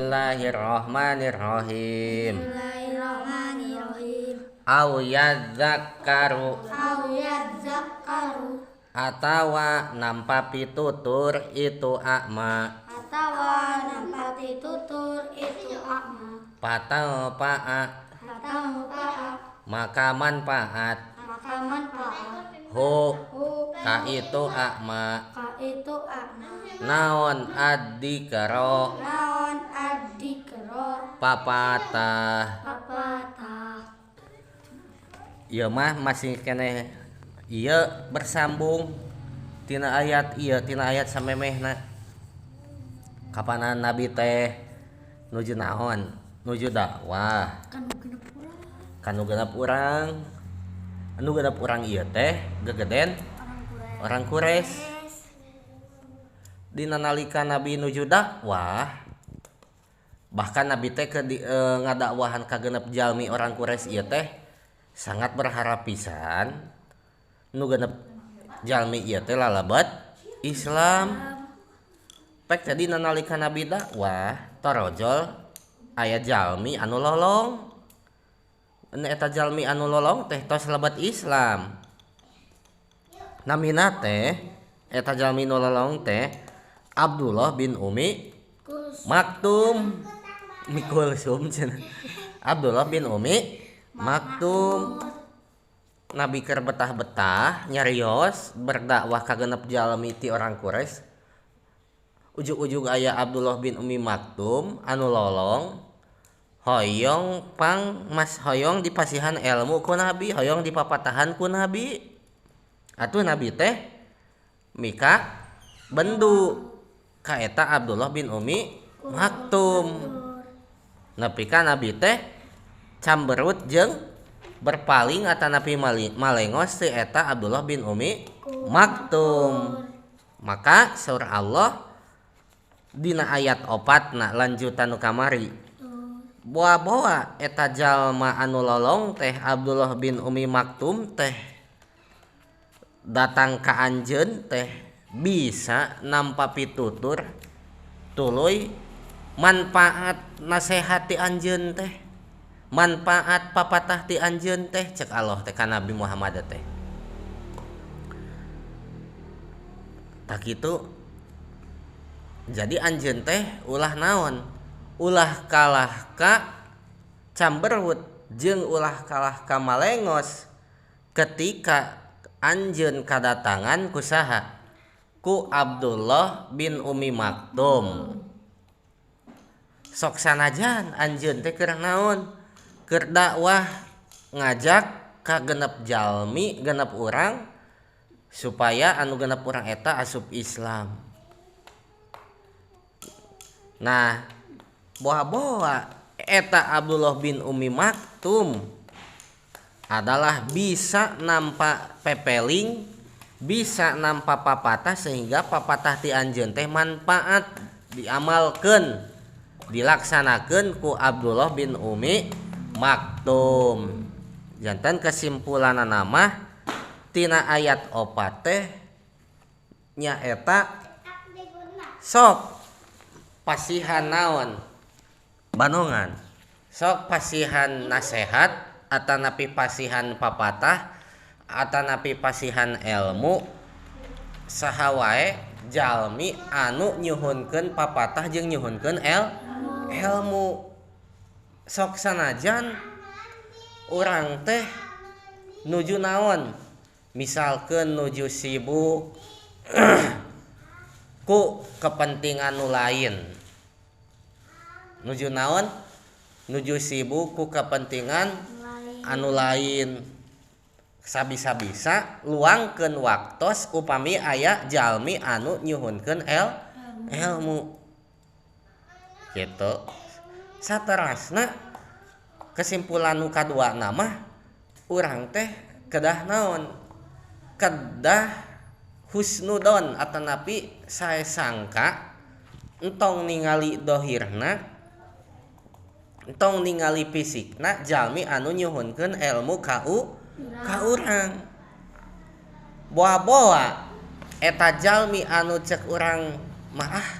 Bismillahirrahmanirrahim. Bismillahirrahmanirrahim. Au yadzakkaru, Au yadzakkaru, atawa nampa pitutur itu akma, atawa nampa pitutur itu akma, patau pa'a, patau pa'a, maka manfaat, maka manfaat, hu hu ka itu akma, ka itu akma, naon addikro, naon addikro, papatah. Papatah. Ieu mah masih keneh ieu bersambung tina ayat ieu, tina ayat samemehna. Kapanan Nabi teh nuju naon? Nuju dakwah. Kanu genep urang. Anu genep urang ieu teh gegeden orang Quraisy. Dina nalika Nabi nuju dakwah, bahkan Nabi teh ke ngadakwahan ka genep jalmi orang Quraisy ieu teh sangat berharap pisan nu genep jalmi ieu teh lalabat Islam. Pek tadi nalika Nabi dakwah torojol aya jalmi anu lolong. Eta jalmi anu lolong teh tos lebat Islam. Namina teh eta jalmi nu lolong teh Abdullah bin Umi Maktum. Mikulsum cenah. Abdullah bin Umi Maktum. Nabi keur betah-betah nyarios berdakwah ka genep jalmi ti orang Quraisy. Ujug-ujug aya Abdullah bin Umi Maktum anu lolong hoyong pang mas hoyong dipasihan ilmu ku Nabi, hoyong dipapatahan ku Nabi. Atuh Nabi teh mika bendu ka eta Abdullah bin Umi Maktum. Nepi ka Nabi teh camberut jeung berpaling atanapi malengos ti eta Abdullah bin Umi Maktum. Maka saur Allah dina ayat 4 na lanjutan nu kamari, boa-boa eta jalma anu lolong teh Abdullah bin Umi Maktum teh datang ka anjeun teh bisa nampa pitutur tuluy manfaat nasehat ti anjeun teh, manfaat papatah ti anjeun teh, cek Allah teh ka Nabi Muhammad teh. Tak kitu. Jadi anjeun teh ulah naon? Ulah kalah ka camberut jeung ulah kalah ka malengos ketika anjeun kadatangan ku saha? Ku Abdullah bin Umi Maktum. Sok sanajan anjeun teh keur naon? Keur dakwah ngajak ka genep jalmi, genep urang supaya anu genep urang eta asup Islam. Nah, boa-boa eta Abdullah bin Umi Maktum adalah bisa nampa pepeling, bisa nampa papatah sehingga papatah ti anjeun teh manfaat diamalkeun, dilaksanakeun ku Abdullah bin Umi Maktum. Jantan kesimpulanana mah tina ayat 4 teh nyaeta sok pasihan naon? Banongan. Sok pasihan nasehat atanapi pasihan papatah atanapi pasihan ilmu saha wae jalmi anu nyuhunkeun papatah jeung nyuhunkeun ilmu. Sok sanajan urang teh nuju naon? Misalkeun nuju sibuk ku kepentingan nu lain. Nuju naon? Nuju sibuk ku kepentingan anu lain. Sabisa-bisa luangkeun waktos upami aya jalmi anu nyuhunkeun ilmu. Gitu. Saterasna kesimpulan nu kadua mah urang teh kedah naon? Kedah husnudon atanapi sae sangka entong ningali dohirna, entong ningali fisikna jalmi anu nyuhunkeun ilmu ka urang. Boa-boa eta jalmi anu cek urang mah